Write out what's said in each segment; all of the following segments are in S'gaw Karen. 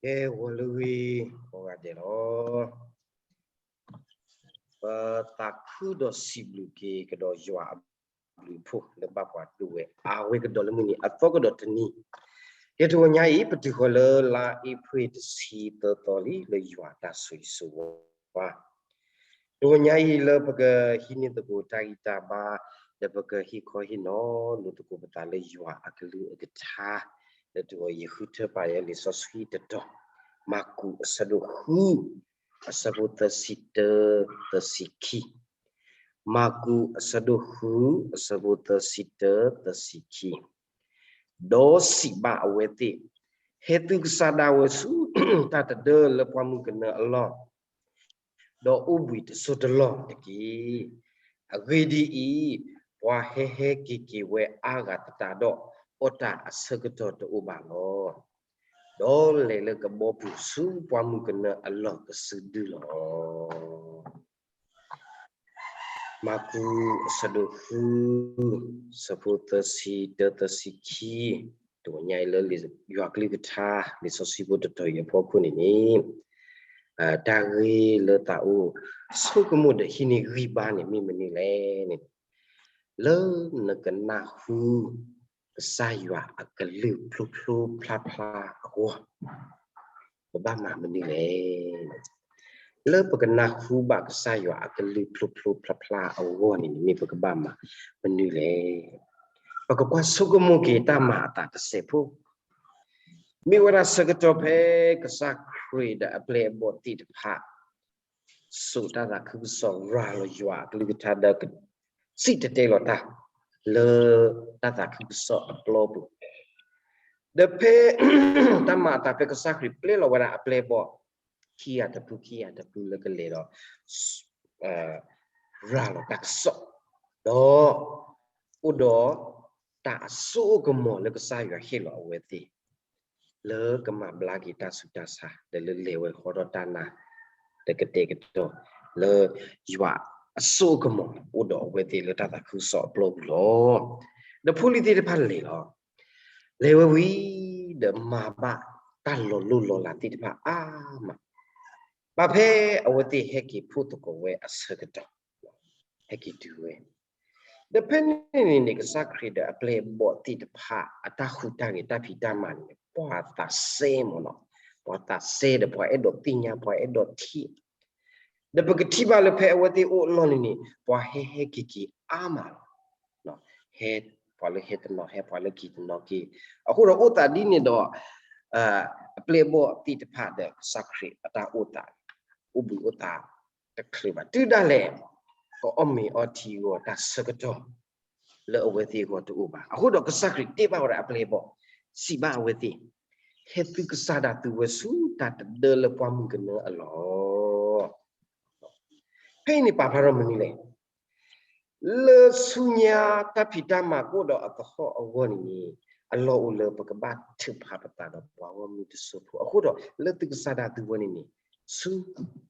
ကဲ ဂီၤလၢဂ့ၤ ကိးဂၤဒဲးလီၤ. ပသးခုဒီးစံးဘျုးက့ၤကဒီးယွၤအဘျုးအဖှိၣ်လၢဘၣ်ပှၤဒိၣ်ဝဲအါဝဲကဒီးလၢမုၢ်နံၤအသီကဒီးတနံၤ, ကဲတဂီၤညါအံၤ ပတုၤဃီၤလၢလါအ့ဖြ့ၣ်တဆံသၢသီလံ လၢယွၤအတၢ်ဆိၣ်ဂ့ၤဆိၣ်ဝါ တဂီၤညါအံၤလၢပကဟံးန့ၢ်သကိးတၢ်ဂံၢ်တၢ်ဘါ, ဒီးပကဟ့ၣ်ခီဟ့ၣ်နီၤလိာ်သကိးပသးလၢယွၤအကလုၢ်အကထါ, လၢတဂီၤယဃုထၢပာ်ယဲလံာ်စီဆှံတတီၤ, မၢ်ကူးအဆၢဒိၣ်ဃု, အဆၢဖိသၢဆံတၢ သၢဆံခံ, မၢ်ကူးအဆၢဒိၣ်ဃု, အဆၢဖိသၢဆံတၢ သၢဆံခံ, ဒီးစံးဘၣ်အဝဲသ့ၣ်, ဟဲသုကစၢ်ဒၣ်ဝဲဆူတၢ်တဒၢလၢပှၢ်မုၢ်ကနၢအလီၢ် ဒီးအိၣ်ဘှံးတစိၢ်တလီၢ်တက့ၢ်. အဂ့ၢ်ဒ်အံၤ, ပှၤဟဲဟဲက့ၤက့ၤဝဲအါဂၤသတးဒီး, အီၣ်တၢ်အဆၢကတီၢ်တအိၣ်ဘၣ်လီၤ. ဒီးလဲၤလၢကဘီပူၤဆူပှၢ်မုၢ်ကနၢအလီၢ်ကစုဒုလီၤ. မၢ်ကူးအဆၢဒိၣ်ဃု, ဆၢဖိသၢဆံတၢ သၢဆံခံ, တဂီၤညါအံၤလၢယွၤကလုၢ်ကထါ လံာ်စီဆှံဖိတတီၤအံၤအဖီခိၣ်န့ၣ်န့ၣ်, တၢ်ဂ့ၢ်လၢသးအိၣ်ဆိကမိၣ်ဒီးဟံးန့ၢ်ဂံၢ်ဘါန့ၣ် မ့ၢ်မနုၤလဲၣ်န့ၣ်, လၢနကနၢ်ဟူ ကစၢ်ယွၤအကလုၢ်ဖျိဖျိဖျါဖျါအဂီၢ် ပဘၣ်မၤမနုၤလဲၣ်. လၢပကနၢ်ဟူဘၣ်ကစၢ်ယွၤအကလုၢ်ဖျိဖျိဖျါဖျါအဂီၢ်န့ၣ်န့ၣ် မ့ၢ်ပကဘၣ်မၤမနုၤလဲၣ်. ပကကွၢ်ဆိကမိၣ်က့ၤတၢ်မၤအသးတစဲးဖိ, မ့ၢ်ဝဲဒၣ်ဆၢကတီၢ်ဖဲကစၢ်ခရံာ်ဒီးအပျဲၢ်အဘီၣ်သ့ၣ်တဖၣ် စိာ်တၢ်သးခုကစီၣ်ရၤလီၤယွၤအကလုၢ်ကထါဒီး စံၣ်တဲၤတဲလီၤတၢ် လၢတၢ်သးခုကစီၣ်အပျီပူၤ, ဒီးဖဲ တၢ်မၤအသးဖဲကစၢ်ခရံာ်ပျဲလီၤဝဲဒၣ်အပျဲၢ်အဘီၣ် ခံဂၤတဖု ခံဂၤတဖုလၢကလဲၤဒီး ရၤလီၤတၢ်ကစီၣ်, ဒီး အိၣ်ဒီးတၢ်အစိအကမီၤလၢကစၢ်ယွၤဟ့ၣ်လီၤအဝဲသ့ၣ် လၢကမၤဘျါက့ၤတၢ်ဆူးတၢ်ဆါ ဒီးလၢလဲၤဝဲဃီဒီးတၢ်နာ် ဒီးကတဲာ်ကတီၤလၢယွၤအစိအကမီၤ အိၣ်ဒီးအဝဲသ့ၣ်လၢတၢ်သးခုကစီၣ်အပျီပူၤလီၤ. ဒီးဖိလံၤသ့ၣ်တဖၣ်လဲၤလီၤ. လဲၤဝဲဝံၤ ဒီးမၤဘၣ်တၢ်လီၤလိၢ်လီၤလးသ့ၣ်တဖၣ်အါမး ဘၣ်ဖဲအဝဲသ့ၣ်ဟဲက့ၤဖှိၣ်သကိးဝဲအဆၢကတီၢ် ဟဲက့ၤတုၤဝဲ, ဒီးဖဲန့ၣ်န့ၣ်န့ၣ် ကစၢ်ခရံာ်ဒီးအပျဲၢ်အဘီၣ်သ့ၣ်တဖၣ် အတၢ်ဟူးတၢ်ဂဲၤတၢ်ဖံးတၢ်မၤန့ၣ် ပှၤသးစဲမ့ၢ်နီၤ, ပှၤသးစဲဒီးပှၤအဲၣ်ဒိးသ့ၣ်ညါ ပှၤအဲၣ်ဒိးထံၣ်, ဒီးပကထံၣ်ဘၣ်လၢဖဲအဝဲသ့ၣ်အိၣ်အလီၢ်န့ၣ်န့ၣ် ပှၤဟဲဟဲက့ၤက့ၤအါမးလီၤ. ဟဲ ပှၤလၢဟဲတနီၤဟဲ ပှၤလၢက့ၤတနီၤက့ၤ, အဃိဒီးအိၣ်သးဒ်န့ၣ်ဒီး အပျဲၢ်အဘီၣ်သ့ၣ်တဖၣ်ဒီးကစၢ်ခရံာ်အတၢ်အိၣ်သး အိၣ်ဘှံးအိၣ်သါတချုးဘၣ် တုၤဒၣ်လဲာ် ကအီၣ်မ့ၤအီထံအဂီၢ် တၢ်ဆၢကတီၢ်လၢအဝဲသ့ၣ်အဂီၢ်တအိၣ်ဘၣ်. အဃိဒီးကစၢ်ခရံာ်တဲဘၣ်ဝဲဒၣ်အပျဲၢ်အဘီၣ်, စံးဘၣ်အဝဲသ့ၣ်, ဟဲသုကစၢ်ဒၣ်သုဝဲဆူတၢ်တဒၢလၢပှၢ်မုၢ်ကနၢအလီၢ်. ဖဲအံၤန့ၣ်ပာ်ဖျါထီၣ်မနုၤလဲၣ်. လၢဆူညါတၢ်ဖံးတၢ်မၤကအိၣ်ဒီးအသဟီၣ်အဂီၢ်န့ၣ်န့ၣ် အလီၢ်အိၣ်လၢပကဘၣ်ထုးဖးပသးဒီးပှၤဂီၢ်မုၢ်တစိၢ်ဖိ, အဃိဒီးလၢသုကစၢ်ဒၣ်သုဝဲန့ၣ်န့ၣ် ဆူ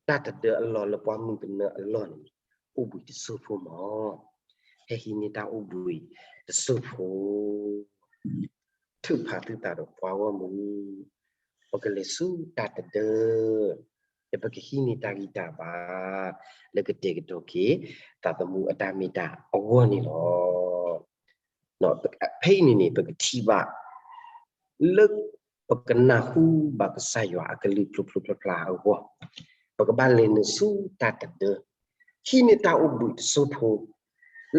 တၢ်တဒၢအလီၢ်လၢပှၢ်မုၢ်ကနၢအလီၢ်န့ၣ် အိၣ်ဘှံးတစိၢ်ဖိမး, ဟဲဟံးန့ၢ်တၢ်အိၣ်ဘှံးတစိၢ်ဖိ ထုးဖးသုသးဒီးပှၤဂီၢ်မုၢ်, ပကလဲၤဆူတၢ်တဒၢ, ဒီးပကဟံးန့ၢ်တၢ်ဂံၢ်တၢ်ဘါ လၢကတဲာ်ကတီၤက့ၤ သးသမူအတၢ်မ့ၢ်တၢ်အဂီၢ်န့ၣ်လီၤ. ဖဲအံၤန့ၣ်န့ၣ် ပကထံၣ်ဘၣ် လၢပကနၢ်ဟူဘၣ်ကစၢ်ယွၤအကလုၢ်ဖျိဖျိဖျါဖျါအဂီၢ်, ပကဘၣ်လဲၤနုာ်ဆူတၢ်တဒၢ, ဟံးန့ၢ်တၢ်အိၣ်ဘှံးတစိၢ်ဖိ,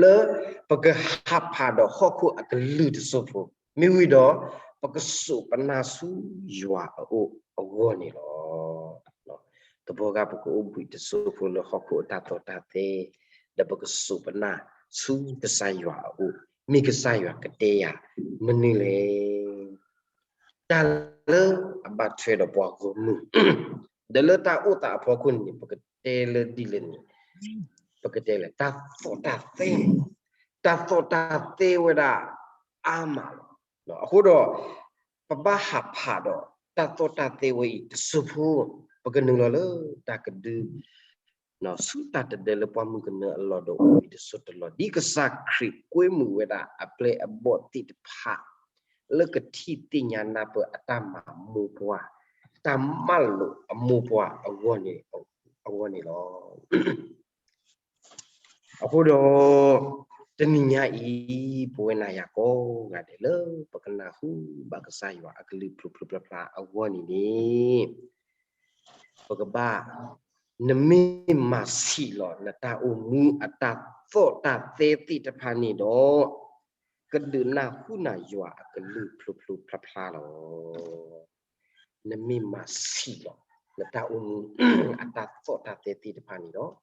လၢပကဟးဖးဒီးဟီၣ်ခိၣ်အကလုၢ်တစိၢ်ဖိ, မ့ၢ်ဝံၤဒီး ပကစိာ်ပနၢ်ဆူယွၤအအိၣ်အဂီၢ်န့ၣ်လီၤ. တဘျီဂၤပကအိၣ်ဘှံးတစိၢ်ဖိလၢဟီၣ်ခိၣ်အတၢ်သီၣ်တၢ်သဲ, ဒီးပကစိာ်ပနၢ်ဆူကစၢ်ယွၤအအိၣ်, မ့ၢ်ကစၢ်ယွၤကတဲယၤမနုၤလဲၣ်. တၢ်လၢအဘၣ်ထွဲဒီးပှၤဂီၢ်မုၢ်, ဒီးလၢတၢ်အိၣ်သးအဖီခိၣ်န့ၣ်န့ၣ် ပကတဲလၢဒ်လဲၣ်န့ၣ်, ပကတဲလၢတၢ်သီၣ်တၢ်သဲ, တၢ်သီၣ်တၢ်သဲဝဲဒၣ်အါမးလီၤ. အဃိဒီး ပဘၣ်ဟးဖးဒီးတၢ်သီၣ်တၢ်သဲဝဲအံၤတစိၢ်ဖိ, ပကနုာ်လီၤလၢတၢ်ကဒု ဆူတၢ်တဒၢလၢပှၢ်မုၢ်ကနၢအလီၢ်ဒီး အိၣ်ဘှံးတစိၢ်တလီၢ် ဒ်ကစၢ်ခရံာ်ကွဲမုာ်ဝဲဒၣ်အပျဲၢ်အဘီၣ်သ့ၣ်တဖၣ် လၢကထံၣ်သ့ၣ်ညါနၢ်ပၢၢ်အတၢ်မၤမိၢ်ပှၢ်, တၢ်မၢလိာ်အမိၢ်ပှၢ်အဂီၢ်န့ၣ်လီၤ. အဃိဒီး တနံၤညါအံၤ ပဝဲနၤယၤကိးဂၤဒဲးလၢ ပကနၢ်ဟူဘၣ်ကစၢ်ယွၤအကလုၢ်ဖျိဖျိဖျါဖျါအဂီၢ်န့ၣ်န့ၣ် ပကဘၣ်, နမ့ၢ်မၤဆံးလီၤနတၢ်အိၣ်မူအတၢ်သီၣ်တၢ်သဲသ့ၣ်တဖၣ်န့ၣ်ဒီး ကဒုးနၢ်ဟူနၤယွၤအကလုၢ်ဖျိဖျိဖျါဖျါလီၤ. နမ့ၢ်မၤဆံးလီၤ နတၢ်အိၣ်မူ အတၢ်သီၣ်တၢ်သဲသ့ၣ်တဖၣ်န့ၣ်ဒီး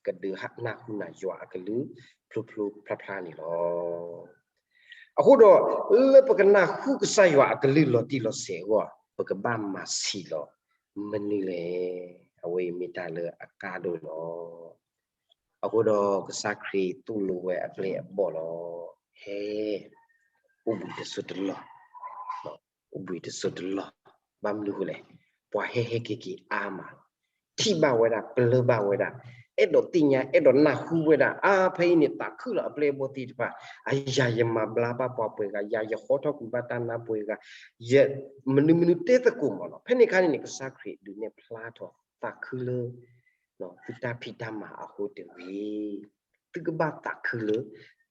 ကဒုးနၢ်ဟူနၤယွၤအကလုၢ်ဖျိဖျိဖျါဖျါန့ၣ်လီၤ. အဃိဒီး လၢပကနၢ်ဟူကစၢ်ယွၤအကလုၢ်လီၤတံၢ်လီၤဆဲးအဂီၢ် ပကဘၣ်မၤဆံးလီၤမနုၤလဲၣ်. အဝဲအံၤမ့ၢ်တၢ်လၢအကါဒိၣ်လီၤ. အဃိဒီးကစၢ်ခရံာ်သိၣ်လိဝဲအပျဲၢ်အဘီၣ်လီၤ. ဟဲ, အိၣ်ဘှံးတစိၢ်တလီၢ်, အိၣ်ဘှံးတစိၢ်တလီၢ်, ဘၣ်မနုၤဃိလဲၣ်, ပှၤဟဲဟဲက့ၤက့ၤအါမးလီၤ. ထံၣ်ဘၣ်ဝဲဒၣ် ပျၢ်ဘၣ်ဝဲဒၣ်, အဲၣ်ဒိးသ့ၣ်ညါ အဲၣ်ဒိးနၢ်ဟူဝဲဒၣ်, အါဖဲအံၤန့ၣ် သးခုလီၤအပျဲၢ်အဘီၣ်သ့ၣ်တဖၣ်, အယၤယမၤဘျါဘၣ်ပှၤပှဲၤဂၤ, ယၤယဟီထီၣ်ကွံာ်ဘၣ်တၢ်နါပှဲၤဂၤ, ယ, မနုၤမနုၤတဲသကိးမးလီၤ. ဖဲန့ၣ်အခါန့ၣ်န့ၣ် ကစၢ်ခရံာ်ဒုးနဲၣ်ဖျါထီၣ်သးခုလၢ သုတၢ်ဖံးတၢ်မၤအဃိတဂ့ၤ. သုကဘၣ်သးခုလၢ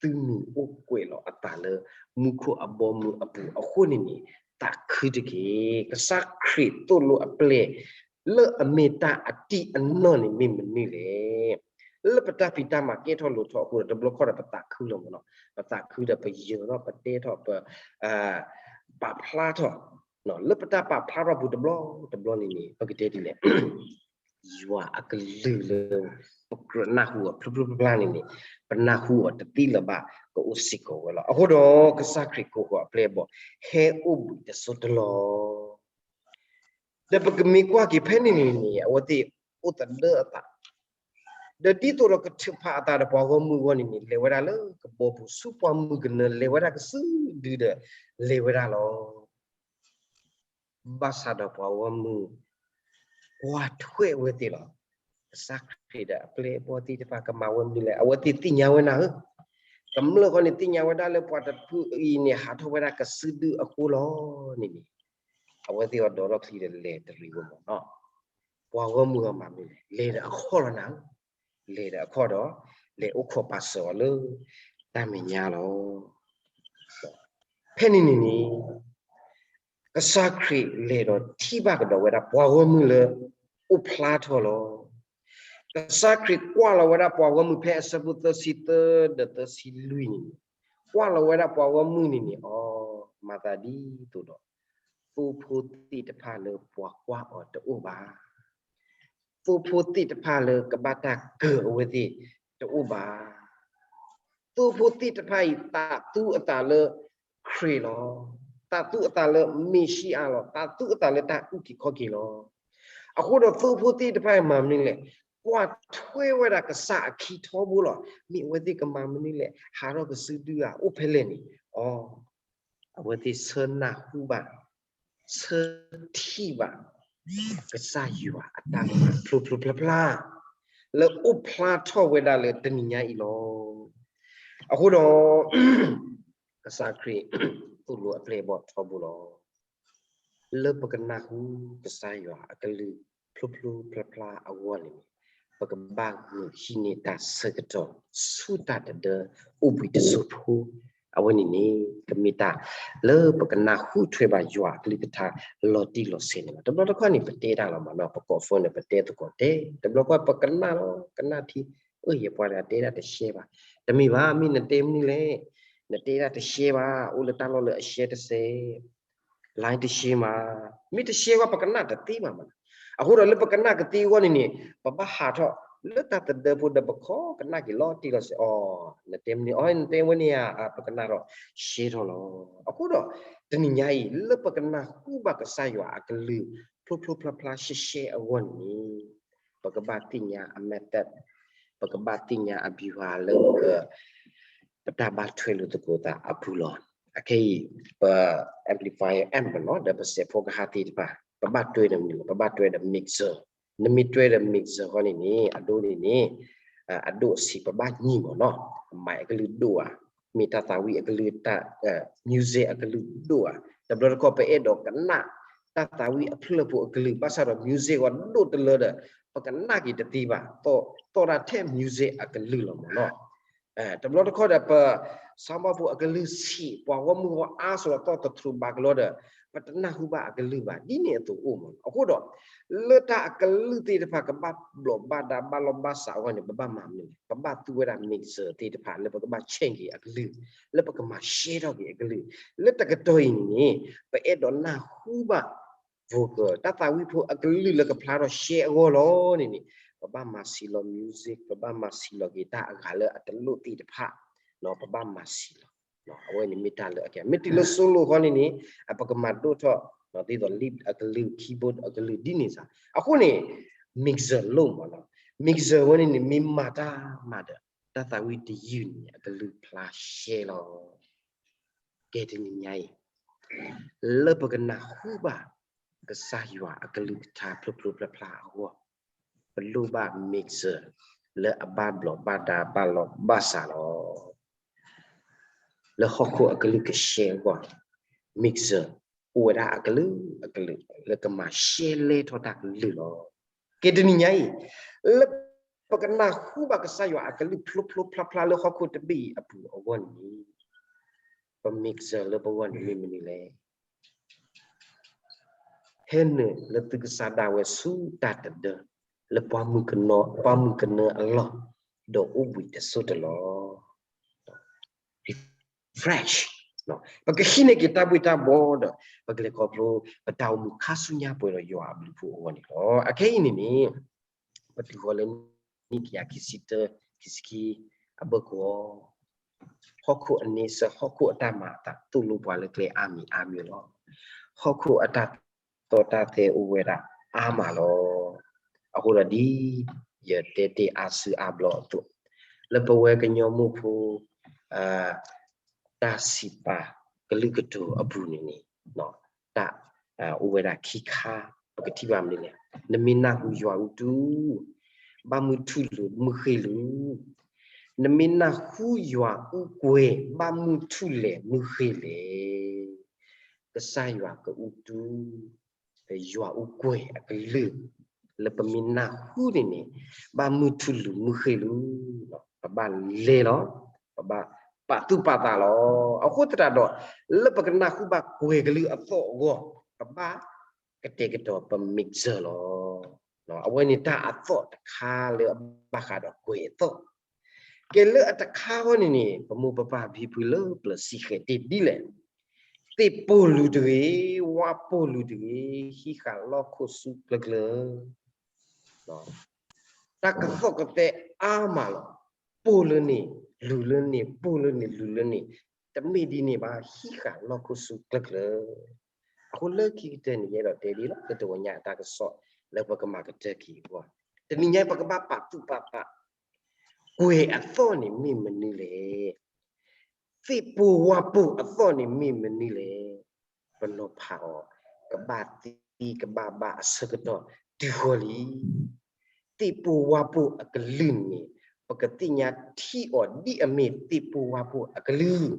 သုမုၢ်အိၣ်ကွဲးလီၤအသးလၢ မူခိၣ်အဘီအမုၢ်အပူၤအဃိန့ၣ်န့ၣ် သးခုတက့ၢ်. ကစၢ်ခရံာ်သိၣ်လိအပျဲၢ် လၢအမ့ၢ်တၢ်အတံၢ်အနီၢ်န့ၣ်မ့ၢ်မနုၤလဲၣ်. လၢပတၢ်ဖံးတၢ်မၤကဲထီၣ်လိၤထီၣ်အဃိဒီး တဘျီခီဒီးပသးခုလီၤမးလီၤ. ပသးခုဒီးပယၢၤထီၣ် ပတဲထီၣ် ပ ပာ်ဖျါထီၣ်, လၢပတၢ်ပာ်ဖျါထီၣ်ပူၤတဘျီတဘျီန့ၣ်န့ၣ် ပကတဲဒ်လဲၣ်, ယွၤအကလုၢ်လၢ ပကြၢးနၢ်ဟူအီၤဖျိဖျိဖျါဖျါန့ၣ်န့ၣ် ပနၢ်ဟူအီၤတသ့လၢၤဘၣ် ကအိၣ်စ့ၢ်ကီးဝဲလီၤ. အဃိဒီးကစၢ်ခရံာ်ကိးဃီၤအပျဲၢ်အဘီၣ် ဟဲအိၣ်ဘှံးတစိၢ်တလီၢ် ဒီးပကမ့ၢ်ကွၢ်က့ၤဖဲန့ၣ်န့ၣ်န့ၣ် အဝဲသ့ၣ်အိၣ်သဒၢအသး, ဒီးဒ်သိးဒီးကထုးဖးအသးဒီးပှၤဂီၢ်မုၢ်အဂီၢ်န့ၣ်န့ၣ် လဲၤဝဲဒၣ်လၢကဘီပူၤ ဆူပှၢ်မုၢ်ကနၢ လဲၤဝဲဒၣ်ကစုဒုဒီး လဲၤဝဲဒၣ်လီၤ. ဘၣ်ဆၣ်ဒီးပှၤဂီၢ်မုၢ် ကွၢ်ထွဲဝဲသ့ၣ်လီၤ. ကစၢ်ခရံာ်ဒီးအပျဲၢ်အဘီၣ်သ့ၣ်တဖၣ်ကမၤဝဲမနုၤလဲၣ်, အဝဲသ့ၣ်သ့ၣ်ညါဝဲနၤဧၢ, ကမျၢၢ်ဃီန့ၣ်သ့ၣ်ညါဝဲဒၣ်လၢပှၤတဖုအံၤန့ၣ် ဟးထီၣ်ဝဲဒၣ်ကစုဒုအဃိလီၤန့ၣ်န့ၣ်, အဝဲသ့ၣ်အီၤဒိးထီၣ်ချံဒီးလဲၤတရံးဝဲမးနီၤ. ပှၤဂီၢ်မုၢ်အီၤမၤမနုၤလဲၣ်, လဲၤဒီးအခီၣ်လီၤနၤဧၢ, လဲၤဒီးအခီၣ်ဒီး လဲၤအိၣ်ခိးပာ်စၢၤအီၤလၢတၢ်မဲာ်ညါလီၤ. ဖဲန့ၣ်န့ၣ်န့ၣ် ကစၢ်ခရံာ်လဲၤဒီးထံၣ်ဘၣ်ကဒီးဝဲဒၣ်ပှၤဂီၢ်မုၢ်လၢအိၣ်ဖျါထီၣ်လီၤ. ကစၢ်ခရံာ်ကွၢ်လီၤဝဲဒၣ်ပှၤဂီၢ်မုၢ်ဖဲအဆၢဖိသၢဆံသၢဒီးသၢဆံလွံၢ်န့ၣ်န့ၣ်, ကွၢ်လီၤဝဲဒၣ်ပှၤဂီၢ်မုၢ်န့ၣ်န့ၣ် အီၤ မၤသးဒ်သိးဒီး သိဖိသ့ၣ်တဖၣ်လၢပှၤကွၢ်အီၤတအိၣ်ဘၣ်. သိဖိသ့ၣ်တဖၣ်လၢကဘၣ်တၢ်ကၢၤအဝဲသ့ၣ်တအိၣ်ဘၣ်. သိဖိသ့ၣ်တဖၣ်အံၤ သးသူအသးလၢခရံာ်လီၤ. သးသူအသးလၢမ့ၣ်ၡံအၤလီၤ. သးသူအသးလၢတၢ်အုၣ်က့ၤခီၣ်က့ၤလီၤ. အဃိဒီးသိဖိသ့ၣ်တဖၣ်အံၤမၤမနုၤလဲၣ်, ကွၢ်ထွဲဝဲဒၣ်ကစၢ်အခံထီဘိလီၤ. မ့ၢ်အဝဲသ့ၣ်ကမၤမနုၤလဲၣ်, ဟးထီၣ်ကစုဒုဧါ, အိၣ်ဖဲလဲၣ်န့ၣ်, အီၤ အဝဲသ့ၣ်ဆၢနၢ်ဟူဘၣ်, ဆၢထံၣ်ဘၣ် ကစၢ်ယွၤအတၢ်မၤဖျိဖျိဖျါဖျါ လၢအိၣ်ဖျါထီၣ်ဝဲဒၣ်လၢတနံၤညါအံၤလီၤ. အဃိဒီး ကစၢ်ခရံာ်သိၣ်လိအပျဲၢ်အဘီၣ်ထီဘိလီၤ. လၢပကနၢ်ဟူကစၢ်ယွၤအကလုၢ်ဖျိဖျိဖျါဖျါအဂီၢ်န့ၣ်န့ၣ်, ပကဘၣ်ဂုာ်ဟံးန့ၢ်တၢ်ဆၢကတီၢ် ဆူတၢ်တဒၢအိၣ်ဘှံးတစိၢ်ဖိ, အဝဲန့ၣ်န့ၣ် ကမ့ၢ်တၢ်လၢပကနၢ်ဟူထွဲဘၣ်ယွၤအကလုၢ်ကထါလီၤတံၢ်လီၤဆဲးန့ၣ်လီၤ. တဘျီတခီၣ်န့ၣ် ပတဲတၢ်လီၤမးနီၤ, ပကိးဖုန့ၣ် ပတဲသကိးတဲ, တဘျီတခီၣ်ပကနၣ်လီၤ, ကနၣ်ထံ, အၢ ယပှၤတဂၤတဲဒၣ်တရှဲဘၣ်, တမ့ၢ်ဘၣ်, မ့ၢ်နတဲမနုၤလဲၣ်, နတဲဒၣ်တရှဲဘၣ်, အိၣ်လၢတၢ်လီၢ်လၢအရှဲတစဲး လိုင်းတရှဲမး, မ့ၢ်တရှဲဝဲပကနၣ်တသ့ဘၣ်မး. အဃိဒီးလၢပကနၣ်ကသ့အဂီၢ်န့ၣ်န့ၣ် ပဘၣ်ဟးထီၣ် လၢတၢ်တဒၢဖိဒီးပခိးကနၣ်က့ၤလီၤတံၢ်လီၤဆဲး, အီၤ နတဲမနုၤ, အီၤ နတဲဝဲန့ၣ်ဧါ, ပကနၣ်ဒီးရှဲထီၣ်လီၤ. အဃိဒီး တနံၤညါအံၤ လၢပကနၢ်ဟူဘၣ်ကစၢ်ယွၤအကလုၢ် ဖျိဖျိဖျါဖျါရှဲရှဲအဂီၢ်န့ၣ် ပကဘၣ်သ့ၣ်ညါအ method, ပကဘၣ်သ့ၣ်ညါအ ဗျူဟာ လၢပက ပတၢ်ဘၣ်ထွဲလိာ်သကိးသးအပူၤလီၤ. အခဲအံၤ ပ amplifier amp မးနီၤ, ဒီးပစဲးဖိကဟၣ်သ့ၣ်တဖၣ် ပဘၣ်တွဲဒီးမနုၤလဲၣ်, ပဘၣ်တွဲဒီး mixer နမ့ၢ်တွဲဒီး mixer ဃီန့ၣ်န့ၣ် အဒိန့ၣ်န့ၣ် အဒိၣ်အဆံးပဘၣ်ညံမၢ်နီၤ, အမၤအကလုၢ်ဒိၣ်ဧါ, မ့ၢ်တၢ်သးဝံၣ်အကလုၢ် တၢ် music အကလုၢ်ဒိၣ်ဧါ, တဘျီတခီၣ်ပအဲၣ်ဒိးကနၣ် တၢ်သးဝံၣ်အဖျၢၣ်ဖိအကလုၢ် ဘၣ်ဆၣ်ဒီး music ဂီၤဒိၣ်တလၢဒီး ပကနၣ်က့ၤတသ့ဘၣ်, သီၣ်တၢ်ထဲ music အကလုၢ်လီၤမၢ်နီၤ. တဘျီတခီၣ်ဒီး ပ sound box ဖိအကလုၢ်ဆံး ပှၤဂီၢ်မုၢ်ဂီၢ်အါဆိးလီၤသီၣ်တထြူးဘၣ်ကလီဒီး ပတနၢ်ဟူဘၣ်အကလုၢ်ဘၣ် ဒ်န့ၣ်အသိးအိၣ်မၢ်နီၤ. အဃိဒီး လၢတၢ်အကလုၢ်သ့ၣ်တဖၣ်ကဘၣ်ဘျီးဘၣ်ဒါဘၣ်လီၢ်ဘၣ်စးအဂီၢ်န့ၣ် ပဘၣ်မၤမနုၤလဲၣ်, ပဘၣ်သူဝဲဒၣ် mixer သ့ၣ်တဖၣ်လၢပကဘၣ် change က့ၤအကလုၢ်, လၢပကမၤရှဲထီၣ်က့ၤအကလုၢ်, လၢတကတီၢ်အံၤန့ၣ်န့ၣ် ပအဲၣ်ဒိးနၢ်ဟူဘၣ် vocal တၢ်သးဝံၣ်ဖိအကလုၢ်လၢကဖျါထီၣ်ရှဲအဂီၢ်လီၤန့ၣ်န့ၣ် ပဘၣ်မၤဆံးလီၤ music, ပဘၣ်မၤဆံးလီၤက့ၤတၢ်အဂၤလၢအတလိၣ်သ့ၣ်တဖၣ်, ပဘၣ်မၤဆံးလီၤ. အဝဲန့ၣ်မ့ၢ်တၢ်လၢအကဲ မ့ၢ်တုၤလၢ solo ဃီန့ၣ်န့ၣ် ပကမၤဒိၣ်ထီၣ် ဒ်သိး lead အကလုၢ် keyboard အကလုၢ်ဒ်န့ၣ်စ့ၢ်. အဃိန့ၣ် mixer လိၣ်မၢ်နီၤ, mixer ဝဲန့ၣ်န့ၣ် မ့ၢ်မၤတၢ်မၤဒီး တၢ်သးဝံၣ်တယုၢ်န့ၣ် အကလုၢ်ဖျါရှဲလီၤ. ကဲတနံၤညါအံၤ လၢပကနၢ်ဟူဘၣ် ကစၢ်ယွၤအကလုၢ်ကထါဖျိဖျိဖျါဖျါအဂီၢ်, ပလိၣ်ဘၣ် mixer လၢအဘၣ်ဘျီးဘၣ်ဒါဘၣ်လီၢ်ဘၣ်စးလီၤ. လၢဟီၣ်ခိၣ်အကလုၢ်ကရှဲအဂီၢ်, mixer အိၣ်ဝဲဒၣ်အကလုာ်ကလုာ် လၢကမၤရှဲလဲထီၣ်တၢ်ကလုၢ်လီၤ. ကဲတနံၤညါအံၤ လၢပကနၢ်ဟူဘၣ်ကစၢ်ယွၤအကလုၢ်ဖျိဖျိဖျါဖျါလၢဟီၣ်ခိၣ်တဘ့ၣ်အံၤအပူၤအဂီၢ်န့ၣ် ပ mixer လၢပဂီၢ်န့ၣ်မ့ၢ်မနုၤလဲၣ်. ဟဲနုာ်လၢသုကစၢ်ဒၣ်ဝဲဆူတၢ်တဒၢ လၢပှၤမုၣ်ကနီၤ ပှၤမုၣ်ကနၢအလီၢ် ဒီးအိၣ်ဘှံးတစိၢ်တလီၢ် refresh, ပကဟံးန့ၢ်က့ၤတၢ်ဘှ့ၣ်တၢ်ဘှီဒီး ပကလဲၤခီဖျိ ပတၢ်အိၣ်မူခါဆူညါပှဲၤဒီးယွၤအဘျုးအဖှိၣ်အဂီၢ်န့ၣ်လီၤ. အခဲအံၤန့ၣ်န့ၣ် ပတုၤဃီၤလၢနံၣ်တကယၤခံဆံတၢ ခံဆံခံ အဘၢၣ်ကဝီၤ ဟီၣ်ခိၣ်အန့ဆၢၣ် ဟီၣ်ခိၣ်အတၢ်မၤအသး သိၣ်လိပှၤလၢကျဲအါမံၤအါမံၤလီၤ. ဟီၣ်ခိၣ်အတၢ်သိၣ်တၢ်သီအိၣ်ဝဲဒၣ်အါမးလီၤ. အဃိဒီးဒ်ယတဲတ့ၢ်အါစုအါဘျီအသိး, လၢပဝဲကညီမိၢ်ဖိ တၢ်စံးပာ်ကလုၢ်ကတိၤအပူၤန့ၣ်န့ၣ် တၢ် အိၣ်ဝဲဒၣ်ခံခါ ပကထံၣ်ဘၣ်မနုၤလဲၣ်. နမ့ၢ်နၢ်ဟူယွၤအူတူၢ် ဘၣ်မုၢ်ထူၣ်လၢၤမုၢ်ဃ့ၢ်လၢၤ, နမ့ၢ်နၢ်ဟူယွၤအူကွဲၤ ဘၣ်မုၢ်ထူၣ်လဲၤမုၢ်ဃ့ၢ်လဲၤ. ကစၢ်ယွၤကအူတူၢ် ဒီးယွၤအူကွဲၤအကလုၢ် လၢပမ့ၢ်နၢ်ဟူန့ၣ်န့ၣ် ဘၣ်မုၢ်ထူၣ်လၢၤမုၢ်ဃ့ၢ်လၢၤ, ပဘၣ်လဲၤလီၤ, ပဘၣ်ပာ်သူၣ်ပာ်သးလီၤ. အဃိသတးဒီး လၢပကနၢ်ဟူဘၣ်ကွဲၤကလုၢ်အသီၣ်အဂီၢ် ပဘၣ်ကတဲာ်ကတီၤပ mixer လီၤ. အဝဲန့ၣ်တၢ်အသီၣ်တခါလၢအဘၣ်ဃးဒီးကွဲၤအသီၣ် ကဲလၢအတခါဃီန့ၣ်န့ၣ် ပမိၢ်ပပၢ်ဖံဖုလၢပျၢၤစံးဃဲၤတ့ၢ်ဒ်လဲၣ်, သ့ၣ်ပိာ်လုာ်တဂ့ၤ, ဝၣ်ပိာ်လုာ်တဂ့ၤ, ဟံးဃာ်လီၢ်ခိၣ်ဆူကျၢၤကျၢၤ, တၢ်ကသီၣ်ကသဲအါမးလီၤ. ပိာ်လၢန့ၣ် လုာ်လၢန့ၣ်, ပိာ်လၢန့ၣ် လုာ်လၢန့ၣ်, တမ့ၢ်ဒ်န့ၣ်ဘၣ်, ဟံးဃာ်လီၢ်ခိၣ်ဆူကျၢၤကျၢၤ. အဃိလၢခံကတၢၢ်န့ၣ် ယအဲၣ်ဒိးတဲဒ်လီၤ လၢတဂီၤညါအတၢ်ကစီၣ် လၢပကမၤကတၢၢ်က့ၤအဂီၢ်, တနံၤညါပကဘၣ်ပာ်သူၣ်ပာ်သး, ကွဲၤအသီၣ်န့ၣ်မ့ၢ်မနုၤလဲၣ်. သ့ၣ်ပိာ်ဝါပိာ်အသီၣ်န့ၣ်မ့ၢ်မနုၤလဲၣ်. ပနီၤဖးအီၤ ကဘၣ်သ့ကဘၣ်ဘၣ်အဆၢကတီၢ်တုၤဃီၤလံ. သ့ၣ်ပိာ်ဝါပိာ်အကလုၢ်န့ၣ် ပကသ့ၣ်ညါထံအီၤဒ်အမ့ၢ်သ့ၣ်ပိာ်ဝါပိာ်အကလုၢ်,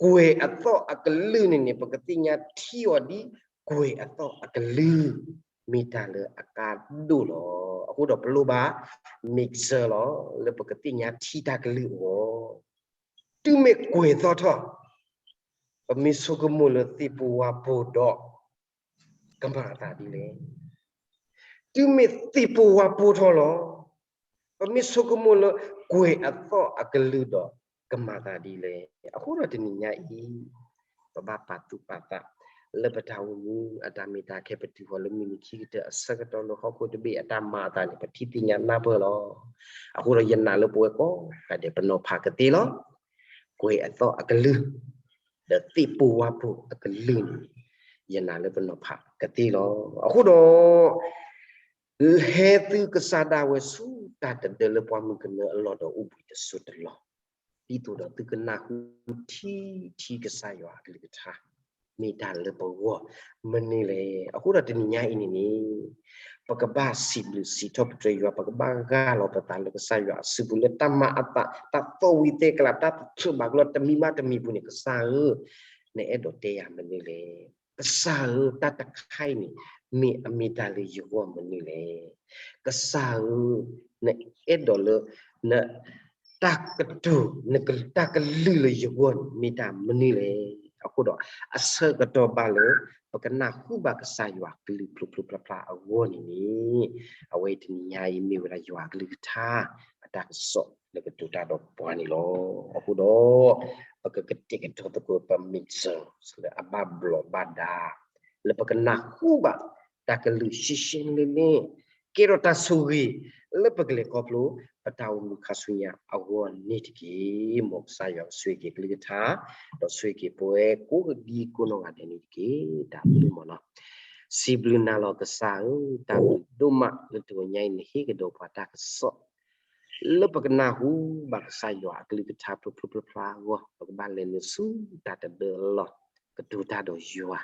ကွဲၤအသီၣ်အကလုၢ်န့ၣ်န့ၣ် ပကသ့ၣ်ညါထံအီၤဒ်ကွဲၤအသီၣ်အကလုၢ်, မ့ၢ်တၢ်လၢအကါဒိၣ်လီၤ. အဃိဒီးပလိၣ်ဘၣ် mixer လီၤ လၢပကသ့ၣ်ညါထံတၢ်ကလုၢ်အဂီၢ်. တုၤမ့ၢ်ကွဲၤသီၣ်ထီၣ်, ပမ့ၢ်ဆိကမိၣ်လၢသ့ၣ်ပိာ်ဝါပိာ်ဒီး ကမၤအသးဒ်လဲၣ်. တုၤမ့ၢ်သ့ၣ်ပိာ်ဝါပိာ်ထီၣ်လီၤ, ပမ့ၢ်ဆိကမိၣ်လၢကွဲၤအသီၣ်အကလုၢ်ဒီးကမၤသးဒ်လဲၣ်. အဃိဒီးတနံၤညါအံၤ ပဘၣ်ပာ်သူၣ်ပာ်သး လၢပတၢ်အိၣ်မူအတၢ်မ့ၢ်တၢ်ခဲ ပတုၤဃီၤလၢမုၢ်နံၤခံကတၢၢ်အဆၢကတီၢ်လၢဟီၣ်ခိၣ်တဘ့ၣ်အတၢ်မၤအသးန့ၣ် ပထံၣ်သ့ၣ်ညါနၢ်ပၢၢ်လီၤ. အဃိဒီးယနာ်လၢပဝဲကိးဂၤဒဲး ပနီၤဖးကသ့လီၤ. ကွဲၤအသီၣ်အကလုၢ် ဒီးသ့ၣ်ပိာ်ဝါပိာ်အကလုၢ်န့ၣ် ယနာ်လၢပနီၤဖးကသ့လီၤ. အဃိဒီး ဟဲသုကစၢ်ဒၣ်ဝဲဆူတၢ်တဒၢလၢပှၤမုၣ်ကနၢအလီၢ်ဒီးအိၣ်ဘှံးတစိၢ်တလီၢ်, ဒ်သိးဒီးသုကနၢ်ဟူထံထံကစၢ်ယွၤအကလုၢ်ကထါ မ့ၢ်တၢ်လၢပဂီၢ်မနုၤလဲၣ်. အဃိဒီးတနံၤညါအံၤန့ၣ်န့ၣ် ပကဘၣ်စံးဘျုးစံးထီၣ်ပတြၢၤယွၤ, ပကဘၣ်ဂၢ်လီၤပသးလၢကစၢ်ယွၤအစုပူၤ လၢတၢ်မၤအသး တၢ်သီၣ်ဝံၤသဲကလး တၢ်တထုးဘၣ်ကလီတမံၤဘၣ်တမံၤပူၤန့ၣ် ကစၢ်ဧၢ, နအဲၣ်ဒိးတဲယၤမနုၤလဲၣ်. ကစၢ်ဧၢ, တၢ်တခါအံၤန့ၣ် မ့ၢ်အမ့ၢ်တၢ်လၢယဂီၢ်မနုၤလဲၣ်. ကစၢ်ဧၢ, နအဲၣ်ဒိးလၢ န တၢ်ကတိၤ နက တၢ်ကလုၢ်လၢယဂီၢ်န့ၣ် မ့ၢ်တၢ်မနုၤလဲၣ်. အဃိဒီး အဆၢကတီၢ်ဘၣ်လၢ ပကနၢ်ဟူဘၣ်ကစၢ်ယွၤကလုၢ်ဖျိဖျိဖျါဖျါအဂီၢ်န့ၣ်န့ၣ်, အဝဲတနံၤညါအံၤမ့ၢ်ဝဲဒၣ်ယွၤအကလုၢ်ကထါ အတၢ်ကစီၣ်လၢကတိၤတၢ်ဒီးပှၤန့ၣ်လီၤ. အဃိဒီး ပကကတဲာ်ကတီၤသကိးပမ့ၢ်စၢၤ လၢအဘၣ်ဘျီးဘၣ်ဒါ လၢပကနၢ်ဟူဘၣ် တၢ်ကလုၢ်ရှဲရှဲလ့လ့ ကဲထီၣ်တၢ်ဆိၣ်ဂ့ၤ လၢပကလဲၤခီဖျိ ပတၢ်အိၣ်မူခါဆူညါအဂီၢ်န့ၣ်တက့ၢ်. မ်ကစၢ်ယွၤကဆိၣ်ဂ့ၤက့ၤကလုၢ်ကထါ ဒီးဆိၣ်ဂ့ၤက့ၤပဝဲကိးဒံကိးနီၢ်ဂၤဒဲးန့ၣ်တက့ၢ်. တၢ်ဘျုးမၢ်နီၤ. စံးဘျုးနၤလီၤကစၢ်ဧၢ, တၢ်ဘျုးဒိၣ်မးလၢတဂီၤညါအံၤ နဟ့ၣ်ကဒီးပှၤတၢ်ကစီၣ် လၢပကနၢ်ဟူဘၣ်ကစၢ်ယွၤအကလုၢ်ကထါဖျိဖျိဖျါဖျါအဂီၢ် ပကဘၣ်လဲၤနုာ်ဆူတၢ်တဒၢအလီၢ် ကတိၤတၢ်ဒီးယွၤ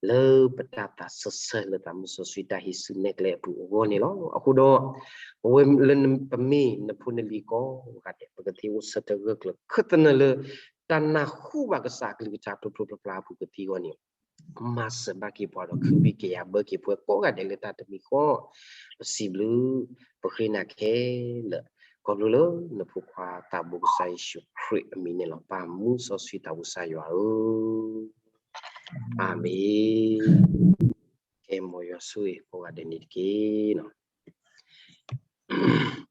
လၢပတၢ်သးစၢၢ်ဆၢလၢသးမုၢ်စီဆှံတၢ်ဟံးစုနဲၣ်ကျဲအပူၤအဂီၢ်န့ၣ်လီၤ. အဃိဒီး ပဝဲလၢပမ့ၢ်နဖိနလံၤကိးဂၤဒဲး ပကသ့အိၣ်ဆၢထၢၣ်ဂၢၢ်ကျၢၤ ခၢၣ်သနၢၣ်လၢ တၢ်နၢ်ဟူဘၣ်ကစၢ်အကလုၢ်ကထါဖျိဖျိဖျါဖျါအပူၤကသံအဂီၢ်န့ၣ် မၤစၢၤဘၣ်က့ၤပှၤဒီး ခုဘံၣ်ကယၤဘၢက့ၤပှၤကိးဂၤဒဲးလၢတၢ်တမံၤဃီ, ပစံးဘျုး ပဃ့နၤခဲလၢာ် ခီဖျိလၢနဖိခွါသးဘိကစၢ်ယ့ၣ်ၡူးခရံာ်အမံၤန့ၣ်လီၤ. ပၢ်မုၢ်စီဆှံသးဘိကစၢ်ယွၤဧၢ, အၤမ့ၣ်. ကဲ မ်ယွၤဆိၣ်ဂ့ၤကိးဂၤဒဲးန့ၣ်တက့ၢ်နီၤ.